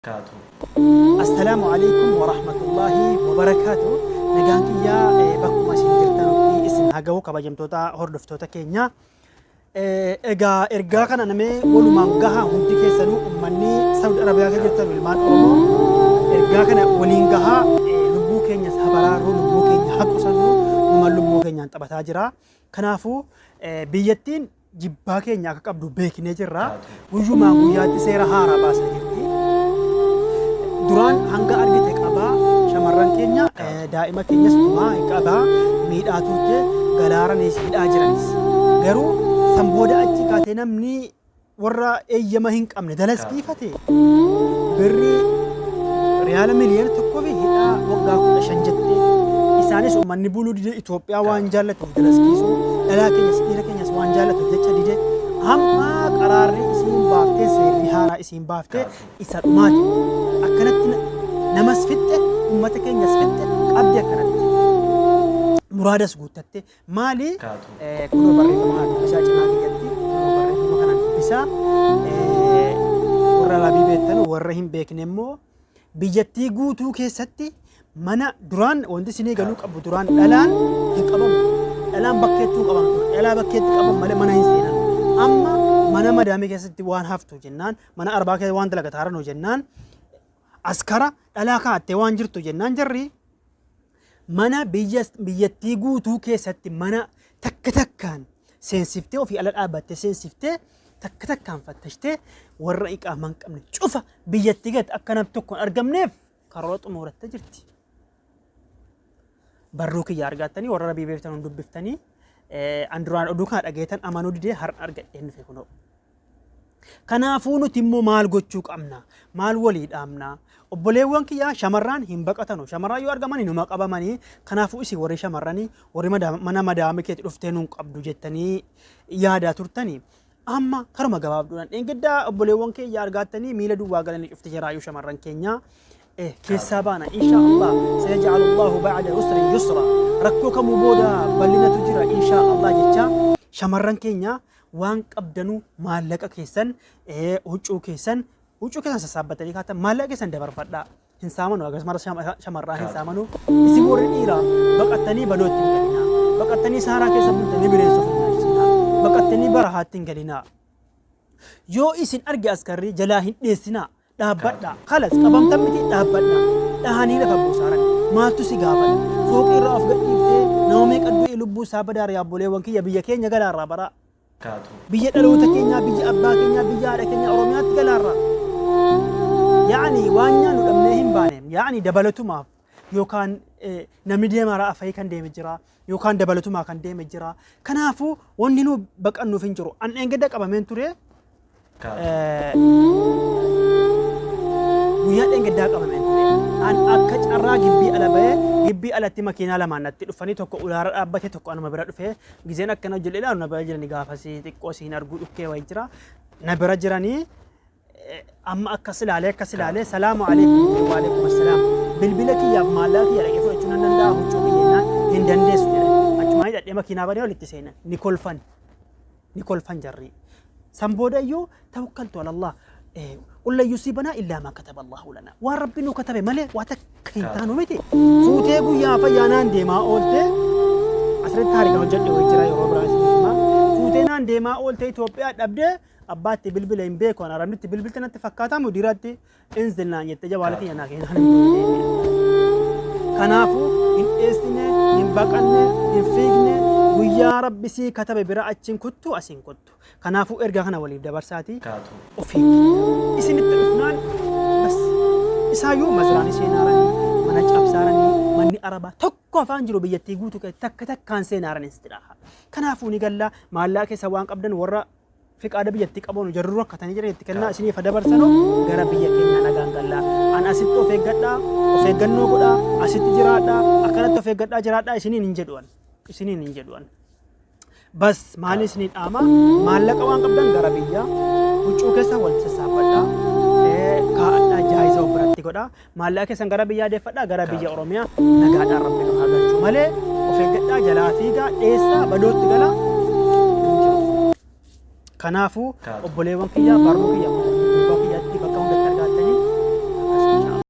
Kaatu. Assalaamu alaikum warahmatullahi wabarakaatu. Nagaan kiyyaa bakkuma isin jirtanutti isin haa ga'u, kabajamtoota hordoftoota keenya. Egaa ergaa kana namee walumaan gahaa, hundi keessanuu uummanni Saudi Arabiyaa keessa jirtan, ilmaan Oromoo, ergaa kana waliin gahaa. Lubbuu keenyas haa baraarru, lubbuu keenya haa qusannu, numan lubbuu keenyaan taphataa jira. Kanaafuu biyyattiin jibbaa keenya akka qabdu beeknee jirra. Guyyumaa guyyaatti seera haaraa baasaa jirti. Duraan hanga argite qabaa shamarran keenya, daa'ima keenyas tumaa qabaa miidhaa turte, galaaranis hidhaa jiranis. Garuu san booda achi kaatee namni warra eeyyama hin qabne dalaskiifate birrii riyaala 1,000,000 fi hidhaa waggaa 15 jette. Isaanis uummanni buluu dide. Itoophiyaa waan jaallatuuf dalaskiisuu, dhalaa keenyas dhiira keenyas waan jaallatuuf jecha dide. Amma qaraarri isiin baaftee, seerri haaraa isiin baaftee isa dhumaati. Akkanatti namas fixxe, uummata keenyas fixxe, qabdi akkanatti. Muraadas guuttatte maali? Kaatu. Kunoo barreeffama kana dubbisaa, cinaa kiyyatti kunoo barreeffama kana dubbisaa. Warra rabii beektan, warra hin beekne immoo, biyyattii guutuu keessatti mana duraan wanti isinii galuu qabu, duraan dhalaan hin qabamu. Dhalaan bakkeettuu qabamtu. Dhalaa bakkeetti qaban malee mana hin seenan. Amma mana madaamii keessatti waan haftu jennaan, mana arbaa keessa waan dalagataa jennaan, askara dhalaa kaa'attee waan jirtu jennaan, jarri mana biyya biyyattii guutuu keessatti mana takka takkaan seensiftee, ofii ala dhaabbattee seensiftee, takka takkaan fattashtee, warra iqaamaa hin qabne cufa biyyattii gad akka nam tokko hin argamneef karoora xumurattee jirti. Barruu kiyya argattanii, warra rabii beektan hun dubbiftanii, an duraan oduu kana dhageetan amanuu didee, har'a argadheen dhufe kunoo. Kanaafuu nuti immoo maal gochuu qabna? Maal walii dhaamna? Obboleewwan kiyyaa, shamarraan hin baqatanu. Shamarraan yoo argaman numa qabamanii. Kanaafuu isin warri shamarranii, warri mana madaamii keetti dhuftee nuun qabdu jettanii yaadaa turtanii, amma karuma gabaabduudhaan dheengaddaa obboleewwan keenya argaattanii miila duwwaa galanii cufti jiraayyuu shamarran keenya keessaa baana, insha Allah. Sayaj'alu Allahu ba'da usrin yusra, rakkoo kamuu booda bal'inatu jira, insha Allah jecha, shamarran keenya waan qabdanuu, maallaqa keessan, huccuu keessan sassaabbatanii kaatan, maallaqa keessan dabarfadhaa. Hin saamanu, akkasumas shamarraa hin saamanu. Isin warri dhiiraa baqattanii badootti hin galinaa, baqattanii saaraa keessa bultanii bineensa of hin nyaachisinaa, baqattanii barahaatti hin galinaa. Yoo isin arge askarrii jalaa hin dheessinaa, dhaabbadhaa. Kalas, qabamtan miti, dhaabbadhaa. Dhahanii lafa buusaaran maaltu si gaafata? Fooqii irraa of gadhiiftee nama meeqa du'e, lubbuu isaa badaara? Yaabboleewwan kiyya, biyya keenya galaarraa baraa. Kaatu. Biyya dhaloota keenyaa, biyya abbaa keenyaa, biyya haadha keenyaa, Oromiyaatti galaarraa. Yaa'ani waan nyaannu dhabnee hin baane. Yaa'ani dabalatumaaf yookaan namni deemaa afayii kan deeme jira, yookaan dabalatumaa kan deeme jira. Kanaafuu wanni nu baqannuuf hin jiru. An dheengadda qabameen ture. Kaatu. Guyyaa dheengaddaa qabameen ture. An akka carraa gibbii ala bahee, gibbii alatti makiinaa lamaan natti dhufanii, tokko ulaara dhaabbate, tokko anuma bira dhufee, gizeen akkana hojjedhe ilaalu na bira jiranii, gaafasii xiqqoo siin arguu dhukkee wayii jira. Na bira jiranii, amma akkas ilaalee, akkas ilaalee, "Salaamu alaikum." "Waalaikum assalaam." "Bilbila kiyyaaf maallaqa kiyya dhaqee fudhachuu nan danda'a, huccuu kiyyennaan?" "Hin dandeessu" jedhan. Achumaan hidhadhee makiinaa banee walitti seenan. Ni kolfan. Ni kolfan jarri. San booda iyyuu tawakkaltu ala Allah. Qul lan yusiibanaa illaa maa kataba Allahu lana. Waan Rabbi nuu katabe malee waa takka hin taanu miti. Fuutee guyyaa fayyaa naan deemaa oolte, asirratti taarika hojjedhe wayii jira, yeroo biraa isin hima. Fuutee naan deemaa oolte, Itoophiyaa dhabdee, abbaatti bilbila hin beeku, an arabnitti bilbilte natti fakkaata, mudiratti inzil naan jette, jawaala kiyya naa kennan hin deebi'e. Kanaafuu hin dheessine, hin baqanne, hin fiigne, guyyaa Rabbi sii katabe bira achiin kuttu, asiin kuttu. Kanaafuu ergaa kana waliif dabarsaati. Kaatu. Of eeggadha. Isinitti dhufnaan bas isaayyuu mazraanii seenaaranii, mana cabsaaranii, manni arabaa tokko afaan jiru biyyattii guutuu keessatti takka takkaan seenaaranii sitti dhaha. Kanaafuu ni galla, maallaqa keessa waan qabdan warra fiqaada biyyattii qaban jarru rakkatanii jiran itti kennaa, isiniif haa dabarsanu, gara biyya keenyaa nagaan gallaa. An asitti of eeggadhaa, of eeggannoo godhaa, asitti jiraadhaa, akkanatti of eeggadhaa jiraadhaa isiniin hin jedhu an. Isiniin hin jedhu an. Bas, maali isinii dhaama? Maallaqa waan qabdan gara biyyaa, huccuu keessa wal sassaabbadhaa, kaa'adhaa, jaayiza of biratti godhaa. Maallaqa keessan gara biyyaa deeffadhaa, gara biyya Oromiyaa nagaadhaan Rabbi nu haa galchu malee, of eeggadhaa, jalaa fiigaa, dheessaa, badootti galaa hin jiru. Kanaafuu obboleewwan kiyya, barruu kiyya